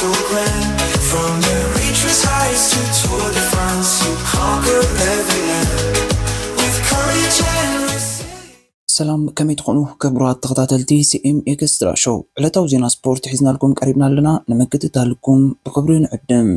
From the reaches highest to Tour de France, you conquer every land with courage and resilience. ሰላም፣ ከመይ ትኾኑ ክቡራት ተኸታተልቲ ሲ ኤም ኤክስትራ ሾው? ዕለታዊ ዜና ስፖርት ሒዝናልኩም ቀሪብና ኣለና፣ ንምክትታልኩም ብኽብሪ ንዕድም።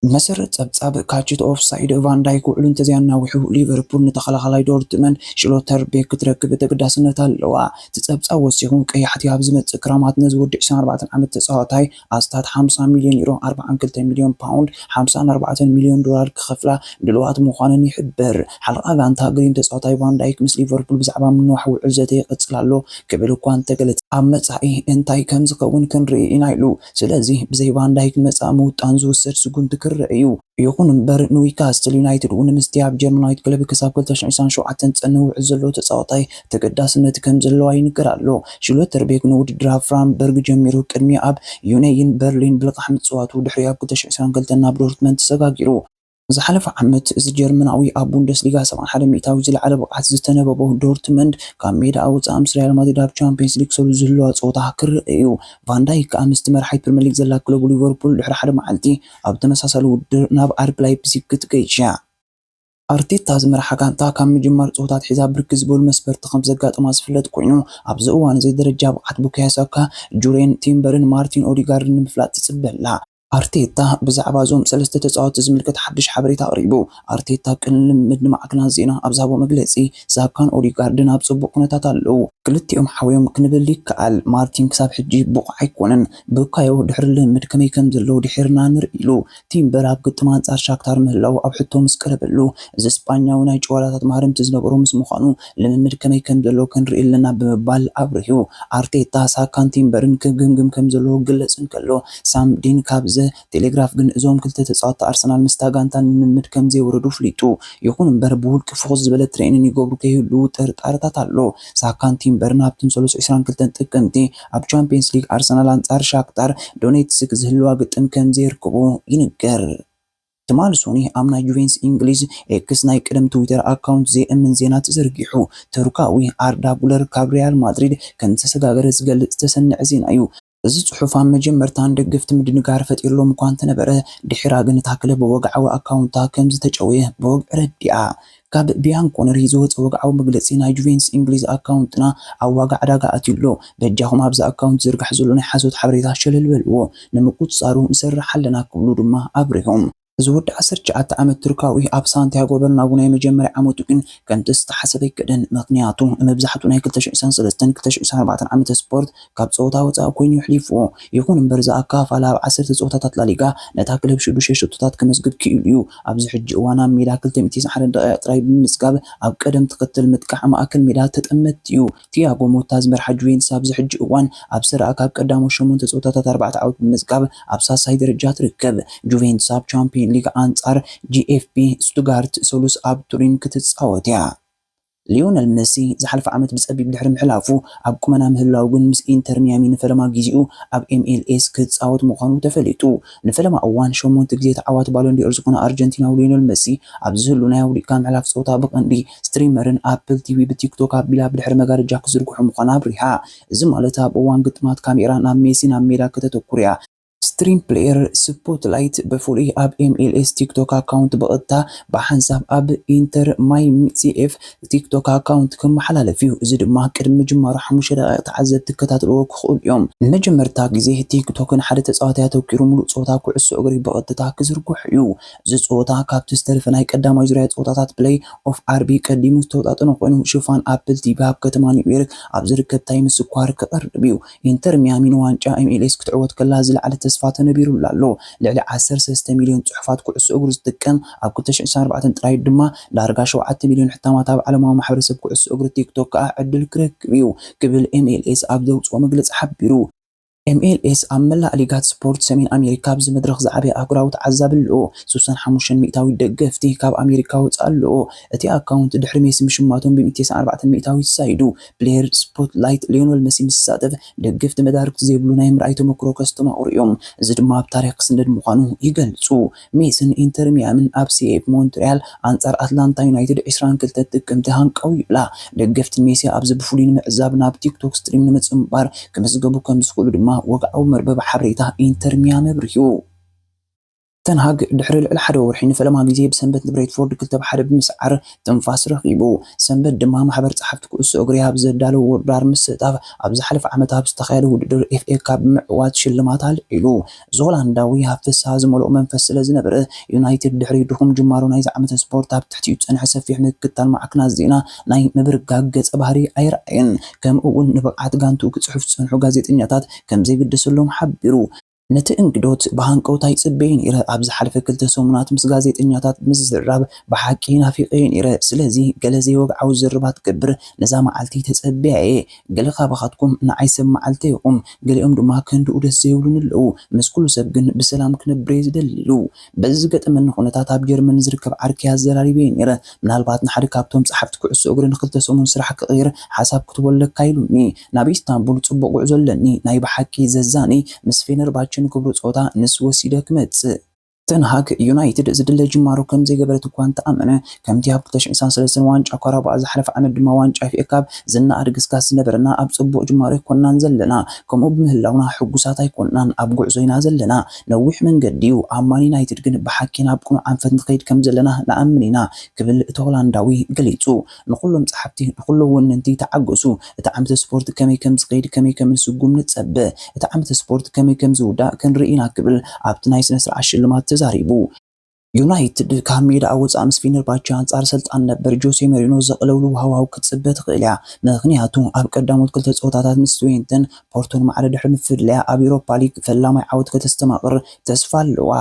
መሰረት ጸብጻብ ካችት ኦፍሳይድ፣ ቫን ዳይክ ውዕሉ እንተዘይኣናዊሑ ሊቨርፑል ንተኸላኻላይ ዶርትመንድ ሽሎተርቤክ ክትረክብ ተገዳስነት ኣለዋ። እቲ ጸብጻብ ወሲኹ፣ ቀያሕቲ ኣብ ዝመጽእ ክራማት ነዚ ወዲ ዕስራን ኣርባዕተን ዓመት ተጻዋታይ ኣስታት ሓምሳ ሚልዮን ዩሮ፣ ኣርባዓን ክልተ ሚልዮን ፓውንድ፣ ሓምሳን ኣርባዕተን ሚልዮን ዶላር ክኸፍላ ድልዋት ምዃነን ይሕብር። ሓለቓ ጋንታ ግሪን ተጻዋታይ ቫን ዳይክ ምስ ሊቨርፑል ብዛዕባ ምንዋሕ ውዕል ዘተ ይቕጽል ኣሎ ክብል እኳ እንተገለጸ፣ ኣብ መጻኢ እንታይ ከም ዝኸውን ክንርኢ ኢና ኢሉ። ስለዚ ብዘይ ቫን ዳይክ መጻኢ ምውጣን ዝውሰድ ስጉምቲ ክረአ እዩ። ይኹን እምበር፣ ንዊካስትል ዩናይትድ እውን ምስቲ ኣብ ጀርመናዊት ክለብ ክሳብ ክልተ ሽሕን ዕስራን ሸውዓተን ዝጸንሕ ውዕል ዘለዎ ተጻዋታይ ተገዳስነት ከም ዘለዋ ይንገር ኣሎ። ሽሎተርቤክ ንውድድር ኣብ ፍራምበርግ ጀሚሩ፣ ቅድሚ ኣብ ዩናይን በርሊን ብልቓሕ ምጽዋቱ፣ ድሕሪ ኣብ ክልተ ሽሕን ዕስራን ክልተን ናብ ዶርትመንድ ተሰጋጊሩ። ዝሓለፈ ዓመት፣ እዚ ጀርመናዊ ኣብ ቡንደስሊጋ ሰብዓን ሓደን ሚእታዊ ዝለዓለ ብቕዓት ዝተነበቦ ዶርትመንድ ካብ ሜዳ ኣውጻእ ምስ ሪያል ማድሪድ ኣብ ቻምፒየንስ ሊግ ሰሉስ ዝህልዋ ጸወታ ክረአ እዩ። ቫን ዳይክ ከኣ ምስቲ መራሒት ፕሪምየር ሊግ ዘላ ክለቡ ሊቨርፑል ድሕሪ ሓደ መዓልቲ ኣብ ተመሳሳሊ ውድድር ናብ ኣርቢ ላይፕዚግ ክትገይሽ እያ። ኣርቴታ ዝመርሓ ጋንታ ካብ ምጅማር ጸወታ ኣትሒዛ ብርክት ዝበሉ መስበርቲ ከም ዘጋጥማ ዝፍለጥ ኮይኑ፣ ኣብዚ እዋን እዚ ደረጃ ብቕዓት ቡካዮ ሳካ፣ ጁሬን ቲምበርን ማርቲን ኦዲጋርድን ንምፍላጥ ትጽበ ኣላ። ኣርቴታ ብዛዕባ እዞም ሰለስተ ተጻወትቲ ዝምልከት ሓድሽ ሓበሬታ ኣቕሪቡ። ኣርቴታ ቅድሚ ልምምድ ንማዕከናት ዜና ኣብ ዝሃቦ መግለጺ፣ ሳካን ኦዲጋርድን ኣብ ጽቡቕ ኩነታት ኣለዉ። ክልቲኦም ሓውዮም ክንብል ይከኣል። ማርቲን ክሳብ ሕጂ ብቑዕ ኣይኮነን። ቡካዮ ድሕሪ ልምምድ ከመይ ከም ዘሎ ድሒርና ንርኢ ኢሉ። ቲምበር ኣብ ግጥም ኣንጻር ሻክታር ምህላዉ ኣብ ሕቶ ምስ ቀረበሉ፣ እዚ ስጳኛዊ ናይ ጨዋታታት ማህረምቲ ዝነበሮ ምስ ምዃኑ፣ ልምምድ ከመይ ከም ዘሎ ክንርኢ ኣለና ብምባል ኣብሪሁ። ኣርቴታ ሳካን ቲምበርን ክግምግም ከም ዘለዎ ክግለጽ እንከሎ፣ ሳም ዲን ካብ ዘ ቴሌግራፍ ግን እዞም ክልተ ተጻወትቲ ኣርሰናል ምስታ ጋንታ ንልምምድ ከም ዘይወረዱ ኣፍሊጡ። ይኹን እምበር ብውልቂ ፍኹስ ዝበለ ትሬኒን ይገብሩ ከይህልዉ ጥርጣረታት ኣሎ። ሳካን ቲምበርን ኣብቲ ንሰሉስ ዕስራን ክልተን ጥቅምቲ ኣብ ቻምፒየንስ ሊግ ኣርሰናል ኣንጻር ሻክታር ዶኔትስክ ዝህልዋ ግጥም ከም ዘይርከቡ ይንገር። ትማሊ ሶኒ ኣብ ናይ ጁቬንትስ እንግሊዝ ኤክስ ናይ ቀደም ትዊተር ኣካውንት ዘየእምን ዜና ተዘርጊሑ። ቱርካዊ ኣርዳ ጉለር ካብ ሪያል ማድሪድ ከም ዝተሰጋገረ ዝገልጽ ዝተሰንዐ ዜና እዩ። እዚ ጽሑፍ ኣብ መጀመርታ ንደገፍቲ ምድንጋር ፈጢርሎም እኳ እንተነበረ፣ ድሒራ ግን እታ ክለብ ብወግዓዊ ኣካውንታ ከም ዝተጨወየ ብወግዒ ረዲኣ። ካብ ቢያንኮነሪ ዝወጸ ወግዓዊ መግለጺ፣ ናይ ጁቬንትስ እንግሊዝ ኣካውንትና ኣብ ዋጋ ዕዳጋ ኣትዩ ኣሎ። በጃኹም ኣብዚ ኣካውንት ዝርጋሕ ዘሎ ናይ ሓሶት ሓበሬታ ሸለል በልዎ። ንምቁጽጻሩ ንሰርሕ ኣለና ክብሉ ድማ ኣብሪሆም። እዚ ወዲ ዓሰርተ ትሽዓተ ዓመት ቱርካዊ ኣብ ሳንቲያጎ በርናቡ ናይ መጀመርያ ዓመቱ ግን ከምቲ ዝተሓሰበ ኣይከደን። ምኽንያቱ ንመብዛሕትኡ ናይ ክልተ ሽሕን ዕስራን ሰለስተን ክልተ ሽሕን ዕስራን ኣርባዕተን ዓመተ ስፖርት ካብ ጸወታ ወጻኢ ኮይኑ የሕሊፍዎ። ይኹን እምበር፣ እዚ ኣከፋፋሊ ኣብ ዓሰርተ ጸወታታት ላሊጋ ነታ ክለብ ሽዱሽተ ሸቶታት ከመዝግብ ክኢሉ እዩ። ኣብዚ ሕጂ እዋን ኣብ ሜዳ ክልተ ሚእቲ ተስዓን ሓደን ደቂቕ ጥራይ ብምምዝጋብ ኣብ ቀደም ተኸተል ምጥቃዕ ማእከል ሜዳ ተጠመትቲ እዩ። ቲያጎ ሞታ ዝመርሓ ጁቬንትስ ኣብዚ ሕጂ እዋን ኣብ ሰሪኣ ካብ ቀዳሞት ሸሞንተ ጸወታታት ኣርባዕተ ዓወት ብምምዝጋብ ኣብ ሳልሳይ ደረጃ ትርከብ። ጁቬንትስ ኣብ ቻምፒየን ሊግ ኣንጻር ጂ ኤፍ ቢ ስቱጋርት ሰሉስ ኣብ ቱሪን ክትጻወት እያ። ሊዮነል መሲ ዝሓለፈ ዓመት ብጸቢብ ድሕሪ ምሕላፉ፣ ኣብ ቁመና ምህላው ግን ምስ ኢንተር ሚያሚ ንፈለማ ግዜኡ ኣብ ኤም ኤል ኤስ ክጻወት ምዃኑ ተፈሊጡ። ንፈለማ እዋን ሸሞንተ ግዜ ተዓዋቲ ባሎን ዲኦር ዝኾነ ኣርጀንቲናዊ ሊዮነል መሲ፣ ኣብ ዝህሉ ናይ ኣውሊዕካ ምሕላፍ ጸወታ ብቐንዲ ስትሪመርን ኣፕል ቲ ቪ ብቲክቶክ ኣቢላ ብድሕሪ መጋረጃ ክዝርግሑ ምዃና ኣብሪሃ። እዚ ማለት ኣብ እዋን ግጥማት ካሜራ ናብ ሜሲ ናብ ሜዳ ከተተኩር እያ። ስትሪም ፕሌየር ስፖትላይት ብፍሉይ ኣብ ኤም ኤል ኤስ ቲክቶክ ኣካውንት ብቐጥታ ብሓንሳብ ኣብ ኢንተር ማይሚ ሲ ኤፍ ቲክቶክ ኣካውንት ክመሓላለፍ እዩ። እዚ ድማ ቅድሚ ምጅማሩ ሓሙሽተ ደቂቕ ተዓዘብቲ ክከታተልዎ ክኽእሉ እዮም። ንመጀመርታ ግዜ ቲክቶክ ንሓደ ተጻዋታይ ኣተኲሩ ምሉእ ጸወታ ኩዕሶ እግሪ ብቐጥታ ክዝርግሖ እዩ። እዚ ጸወታ ካብቲ ዝተረፈ ናይ ቀዳማይ ዙርያ ጸወታታት ፕለይ ኦፍ ዓርቢ ቀዲሙ ዝተወጣጠነ ኮይኑ፣ ሽፋን ኣፕል ቲ ቪ ኣብ ከተማ ኒውዮርክ ኣብ ዝርከብ ታይምስ ስኳር ክቐርብ እዩ። ኢንተር ሚያሚ ንዋንጫ ኤም ኤል ኤስ ክትዕወት ከላ ዝለዓለ ተስፋ ተነቢሩላ ኣሎ። ልዕሊ ዓሰርተ ሰለስተ ሚልዮን ጽሑፋት ኩዕሶ እግሪ ዝጥቀም፣ ኣብ ክልተ ሽሕን ዕስራን ኣርባዕተን ጥራይ ድማ ዳርጋ ሸውዓተ ሚልዮን ሕታማት ኣብ ዓለማዊ ማሕበረሰብ ኩዕሶ እግሪ ቲክቶክ ከኣ ዕድል ክረክብ እዩ ክብል ኤም ኤል ኤስ ኣብ ዘውጽኦ መግለጺ ሓቢሩ። ኤም ኤል ኤስ ኣብ መላእ ሊጋት ስፖርት ሰሜን ኣሜሪካ ኣብዚ መድረኽ ዝዓበየ ኣህጉራዊ ተዓዛቢ ኣለዎ። ስሳን ሓሙሽተን ሚእታዊት ደገፍቲ ካብ ኣሜሪካ ወጻኢ ኣለዎ። እቲ ኣካውንት ድሕሪ ሜሲ ምሽማቶም ብሚእቲ ተስዓን ኣርባዕተን ሚእታዊት ዝሳይዱ ፕሌየር ስፖትላይት ሊዮነል መሲ ምስ ዝሳተፍ፣ ደገፍቲ መዳርግቲ ዘይብሉ ናይ ምርኣይ ተመክሮ ከስተማቕሩ እዮም። እዚ ድማ ኣብ ታሪኽ ክስነድ ምዃኑ ይገልጹ። ሜስን ኢንተር ሚያምን ኣብ ሲ ኤፍ ሞንትሪያል ኣንጻር ኣትላንታ ዩናይትድ ዕስራን ክልተን ጥቅምቲ ሃንቀው ይብላ። ደገፍቲ ሜሲ ኣብዚ ብፍሉይ ንምዕዛብ ናብ ቲክቶክ ስትሪም ንምጽንባር ክምዝገቡ ከም ዝኽእሉ ድማ ወግዓዊ መርበብ ሓበሬታ ኢንተር ሚያሚ ኣብሪሁ። ተንሃግ ድሕሪ ልዕሊ ሓደ ወርሒ ንፈለማ ግዜ ብሰንበት ንብሬትፎርድ ክልተ ብ ሓደ ብምስዓር ትንፋስ ረኺቡ። ሰንበት ድማ ማሕበር ጸሓፍቲ ኩዕሶ እግሪ ኣብ ዘዳለዎ ውድድር ምስታፍ ኣብ ዝሓለፈ ዓመት ኣብ ዝተኻየደ ውድድር ኤፍ ኤ ካፕ ብምዕዋት ሽልማት ኣልዒሉ። እዚ ሆላንዳዊ ኣብ ፍስሃ ዝመልኦ መንፈስ ስለ ዝነበረ፣ ዩናይትድ ድሕሪ ድኹም ጅማሮ ናይዚ ዓመተ ስፖርት ኣብ ትሕቲኡ ዝጸንሐ ሰፊሕ ምክትታል ማዕከናት ዜና ናይ ምብርጋግ ገጸ ባህሪ ኣይረኣየን። ከምኡ እውን ንብቕዓት ጋንትኡ ክጽሕፉ ዝጸንሑ ጋዜጠኛታት ከም ዘይግደሰሎም ሓቢሩ። ነቲ እንግዶት ብሃንቀውታ ይጽበዮ ነይረ። ኣብ ዝሓለፈ ክልተ ሰሙናት ምስ ጋዜጠኛታት ምዝርራብ ብሓቂ ናፊቐዮ ነይረ። ስለዚ ገለ ዘይወግዓዊ ዝርርባት ክገብር ነዛ መዓልቲ ተጸቢያ እየ። ገለ ካባኻትኩም ንዓይ ሰብ መዓልቲ ኢኹም፣ ገሊኦም ድማ ክንድኡ ደስ ዘይብሉኒ ኣለዉ። ምስ ኩሉ ሰብ ግን ብሰላም ክነብር እየ ዝደሊ ኢሉ። በዚ ዝገጠመኒ ኩነታት ኣብ ጀርመን ዝርከብ ዓርከይ ኣዘራሪበዮ ነይረ። ምናልባት ንሓደ ካብቶም ጸሓፍቲ ኩዕሶ እግሪ ንክልተ ሰሙን ስራሕ ክቕይር ሓሳብ ክትህቦ ኣለካ ኢሉኒ። ናብ ኢስታንቡል ጽቡቕ ጉዕዞ ኣለኒ። ናይ ብሓቂ ዘዛኒ ምስ ፌነርባቸ ንክብሩ ጸወታ ንስ ወሲደ ክመጽእ። ተንሃግ ዩናይትድ ዝድለ ጅማሮ ከም ዘይገበረት እኳ እንተኣመነ፣ ከምቲ ኣብ ክልተ ሽሕን ሰለስተን ዋንጫ ካራባኦ ዝሓለፈ ዓመት ድማ ዋንጫ ኤፍ ኤ ካፕ ዝነኣድ ግስጋስ ዝነበረና ኣብ ጽቡቕ ጅማሮ ኣይኮንናን ዘለና። ከምኡ ብምህላውና ሕጉሳት ኣይኮንናን። ኣብ ጉዕዞ ኢና ዘለና። ነዊሕ መንገዲ እዩ። ኣብ ማን ዩናይትድ ግን ብሓቂ ናብ ቅኑዕ ኣንፈት ንኸይድ ከም ዘለና ንኣምን ኢና ክብል እቲ ሆላንዳዊ ገሊጹ። ንኹሎም ጸሓፍቲ፣ ንኹሎም ወነንቲ ተዓገሱ። እቲ ዓመተ ስፖርት ከመይ ከም ዝኸይድ፣ ከመይ ከም ንስጉም ንጸበ። እቲ ዓመተ ስፖርት ከመይ ከም ዝውዳእ ክንርኢ ኢና ክብል ኣብቲ ናይ ስነ ስርዓት ሽልማት ተዛሪቡ። ዩናይትድ ካብ ሜዳ ኣብ ወጻኢ ምስ ፌነርባቸ ኣንጻር ኣሰልጣኒ ነበር ጆሴ ሞሪኖ ዘቕለብሉ ሃዋህው ክትጽበ ትኽእል እያ። ምኽንያቱ ኣብ ቀዳሞት ክልተ ጸወታታት ምስ ትዌንተን ፖርቶን ማዕረ ድሕሪ ምፍልላያ ኣብ ዩሮፓ ሊግ ፈላማይ ዓወት ከተስተማቕር ተስፋ ኣለዋ።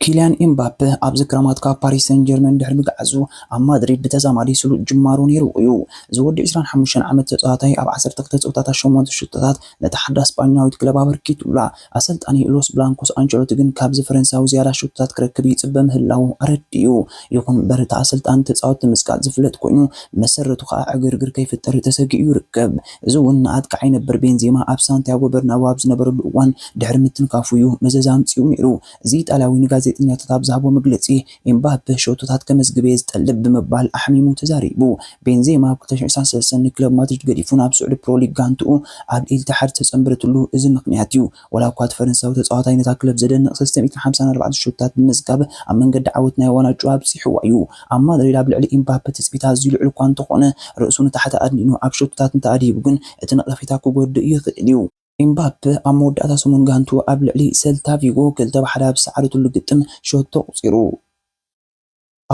ኪልያን ኤምባፔ ኣብዚ ክረማት ካብ ፓሪስ ሰን ጀርመን ድሕሪ ምግዓዙ ኣብ ማድሪድ ብተዛማዲ ስሉጥ ጅማሮ ነይርዎ እዩ። እዚ ወዲ ዕስራን ሓሙሽተን ዓመት ተጻዋታይ ኣብ ዓሰርተ ክልተ ጸወታታት ሸሞንተ ሽቶታት ነታ ሓዳ ስጳኛዊት ክለብ ኣበርኪቱላ። ኣሰልጣኒ ሎስ ብላንኮስ ኣንቸሎቲ ግን ካብዚ ፈረንሳዊ ዝያዳ ሽቶታት ክረክብ ይጽበ ምህላዉ ኣረዲኡ። ይኹን እምበር እቲ ኣሰልጣኒ ተጻወትቲ ምስቃጥ ዝፍለጥ ኮይኑ መሰረቱ ከኣ ዕግርግር ከይፍጠር ተሰጊኡ ይርከብ። እዚ እውን ንኣጥቃዓይ ነበር ቤንዜማ ኣብ ሳንቲያጎ በርናቡ ኣብ ዝነበረሉ እዋን ድሕሪ ምትንካፉ እዩ መዘዝ ኣምጺኡ ነይሩ። እዚ ኢጣልያዊ ንጋዜጠኛታት ኣብ ዝሃቦ መግለጺ፣ ኤምባፔ ሸቶታት ከመዝግብ እየ ዝጠልብ ብምባል ኣሕሚሙ ተዛሪቡ። ቤንዜማ ኣብ ክልተ ሽሕን ዕስራን ሰለስተን ንክለብ ማድሪድ ገዲፉ ናብ ስዑዲ ፕሮ ሊግ ጋንትኡ ኣብ ኢልቲሓድ ዝተጸንበረትሉ እዚ ምኽንያት እዩ። ዋላ እኳ እቲ ፈረንሳዊ ተጻዋታይ ነታ ክለብ ዘደንቕ ሰለስተ ሚእትን ሓምሳን ኣርባዕተን ሸቶታት ብምምዝጋብ ኣብ መንገዲ ዓወት ናይ ዋንጫ ኣብጺሕዋ እዩ። ኣብ ማድሪድ ኣብ ልዕሊ ኤምባፔ ትጽቢት ኣዝዩ ልዑል እኳ እንተኾነ፣ ርእሱ ንታሕቲ ኣድኒኑ ኣብ ሸቶታት እንተኣድሂቡ ግን እቲ ነቐፌታ ክጎድእ ይኽእል እዩ። ኤምባፔ ኣብ መወዳእታ ሰሙን ጋንቱ ኣብ ልዕሊ ሰልታ ቪጎ ክልተ ብ ሓደ ኣብ ዝሰዓረትሉ ግጥም ሸቶ ኣቑጺሩ።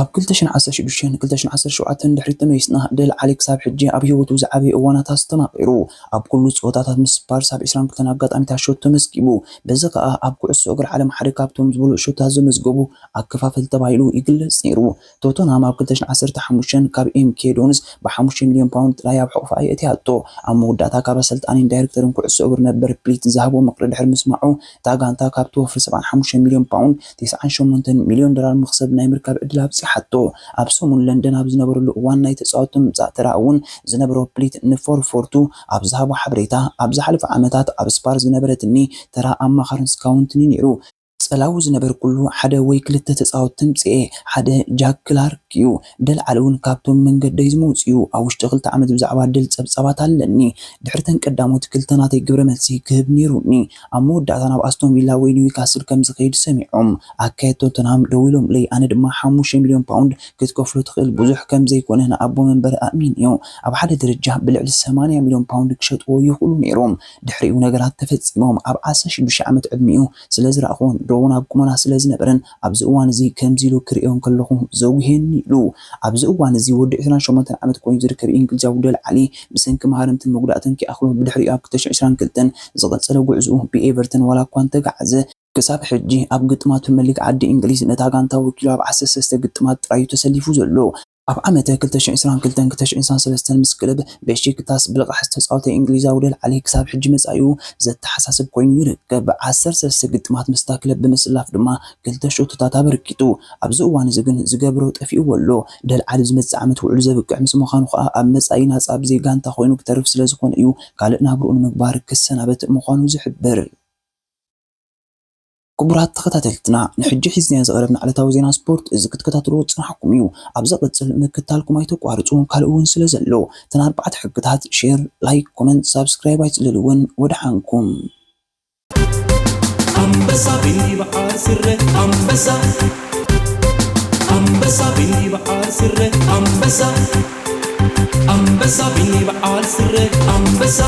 ኣብ ክልተ ሽሕን ዓሰርተ ሽዱሽተን ክልተ ሽሕን ዓሰርተ ሸውዓተን ድሕሪት ተመሊስና፣ ደል ዓሊ ክሳብ ሕጂ ኣብ ህይወቱ ዝዓበየ እዋናት ኣስተማቒሩ። ኣብ ኩሉ ጸወታታት ምስ ስፓርስ ኣብ ዕስራን ክልተን ኣጋጣሚታት ሸቶ መዝጊቡ። በዚ ከኣ ኣብ ኩዕሶ እግሪ ዓለም ሓደ ካብቶም ዝበልጹ ሸቶታት ዘመዝገቡ ኣከፋፈል ተባሂሉ ይግለጽ ነይሩ። ቶተንሃም ኣብ ክልተ ሽሕን ዓሰርተ ሓሙሽተን ካብ ኤም ኬ ዶንስ ብሓሙሽተ ሚልዮን ፓውንድ ጥራይ ኣብ ሕቑፋ የእትያቶ። ኣብ መወዳእታ ካብ ኣሰልጣኒን ዳይሬክተርን ኩዕሶ እግሪ ነበር ፕሊት ዝሃቦ ምኽሪ ድሕሪ ምስማዑ፣ እታ ጋንታ ካብ ትወፍር ሰብዓን ሓሙሽተን ሚልዮን ፓውንድ፣ ተስዓን ሸሞንተን ሚልዮን ዶላር መኽሰብ ናይ ምርካብ ዕድል ኣብጺሓቶ። ኣብ ሰሙን ለንደን ኣብ ዝነበረሉ እዋን ናይ ተጻወትቲ ምምጻእ ተራ እውን ዝነበሮ ፕሊት ንፎርፎርቱ ኣብ ዝሃቦ ሓበሬታ፣ ኣብ ዝሓለፈ ዓመታት ኣብ ስፓርስ ዝነበረትኒ ተራ ኣማኻርን ስካውንትን እዩ ነይሩ። ጸላዊ ዝነበርኩሉ ሓደ ወይ ክልተ ተጻወትቲ ምጽኤ፣ ሓደ ጃክ ክላርክ እዩ። ደል ዓሊ እውን ካብቶም መንገደይ ዝመውጽ እዩ። ኣብ ውሽጢ ክልተ ዓመት ብዛዕባ ደል ጸብጻባት ኣለኒ። ድሕሪ ተን ቀዳሞት ክልተ ናተይ ግብረ መልሲ ክህብ ነይሩኒ። ኣብ መወዳእታ ናብ ኣስቶን ቪላ ወይ ኒውካስል ከም ዝኸይድ ሰሚዖም። ኣካየድቲ ቶተንሃም ደዊሎምለይ፣ ኣነ ድማ ሓሙሽተ ሚልዮን ፓውንድ ክትከፍሎ ትኽእል ብዙሕ ከም ዘይኮነ ንኣቦ መንበር ኣእሚንዮ። ኣብ ሓደ ደረጃ ብልዕሊ ሰማንያ ሚልዮን ፓውንድ ክሸጥዎ ይኽእሉ ነይሮም። ድሕሪኡ ነገራት ተፈጺሞም። ኣብ ዓሰርተ ሽዱሽተ ዓመት ዕድሚኡ ስለ ዝረኣኹዎን ዶውን ኣብ ቁመና ስለ ዝነበረን ኣብዚ እዋን እዚ ከምዚ ኢሉ ክርእዮ እንከለኹ ዘጉህየኒ ኢሉ። ኣብዚ እዋን እዚ ወዲ ዕስራን ሸሞንተን ዓመት ኮይኑ ዝርከብ እንግሊዛዊ ደል ዓሊ ብሰንኪ መሃረምትን መጉዳእትን ከይኣኽሎ ብድሕሪኡ ኣብ ክልተ ሽሕን ዕስራን ክልተን ዝቐጸለ ጉዕዞኡ ብኤቨርተን ዋላ እኳ እንተገዓዘ፣ ክሳብ ሕጂ ኣብ ግጥማት ፕሪምየር ሊግ ዓዲ እንግሊዝ ነታ ጋንታ ወኪሉ ኣብ ዓሰርተ ሰለስተ ግጥማት ጥራይ እዩ ተሰሊፉ ዘሎ። ኣብ ዓመተ ክልተ ሽሕን ዕስራን ክልተን ክልተ ሽሕን ዕስራን ሰለስተን ምስ ክለብ ቤሺክታስ ብልቓሕ ዝተጻወተ እንግሊዛዊ ደል ዓሊ ክሳብ ሕጂ መጻኢኡ ዘተሓሳስብ ኮይኑ ይርከብ። ዓሰርተ ሰለስተ ግጥማት ምስታ ክለብ ብምስላፍ ድማ ክልተ ሸቶታት ኣበርኪቱ። ኣብዚ እዋን እዚ ግን ዝገብሮ ጠፊእዎ ኣሎ። ደል ዓሊ ዝመጽእ ዓመት ውዕሉ ዘብቅዕ ምስ ምዃኑ ከኣ ኣብ መጻኢ ናጻ ብዘይ ጋንታ ኮይኑ ክተርፍ ስለ ዝኾነ እዩ ካልእ ናብርኡ ንምግባር ክሰናበት ምዃኑ ዝሕብር። ክቡራት ተኸታተልትና፣ ንሕጂ ሒዝናዮ ዝቐረብና ዕለታዊ ዜና ስፖርት እዚ ክትከታተልዎ ዝጸናሕኩም እዩ። ኣብ ዝቕጽል ምክታልኩም ኣይተቋርጹ። ካልእ እውን ስለ ዘሎ፣ እተን ኣርባዕተ ሕግታት፣ ሼር፣ ላይክ፣ ኮመንት፣ ሳብስክራይብ ኣይትጽልልወን። ወደሓንኩም። ኣንበሳ ብበዓል ስረ ኣንበሳ፣ ኣንበሳ ብበዓል ስረ ኣንበሳ፣ ኣንበሳ ብበዓል ስረ ኣንበሳ።